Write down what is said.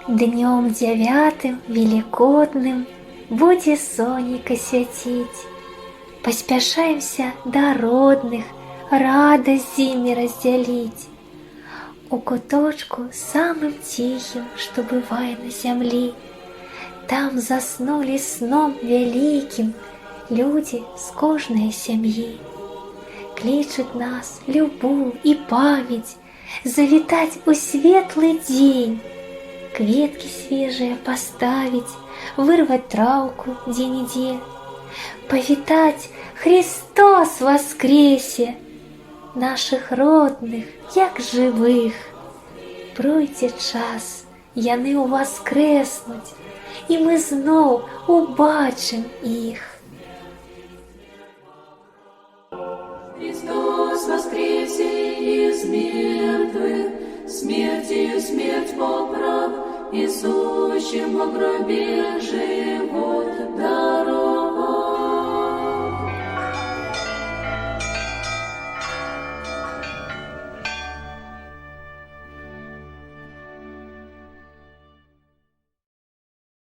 Днём дзявятым велікодным будзе сонейка свяціць. Паспяшаемся да родных, радасць з імі раздзяліць. У куточку самым ціхім, што бывае на зямлі, там заснулі сном вялікім людзі з кожнай сям'і. Клічуць нас любоў і памяць завітаць у светлы дзень, кветкі свежыя паставіць, вырваць траўку дзе-нідзе, павітаць «Христос воскресе!» нашых родных, як жывых. Пройдзе час, яны ўваскрэснуць, і мы зноў убачым іх. Христос воскресе из мертвых, смертью смерть поправ, и сущим во гробе живота.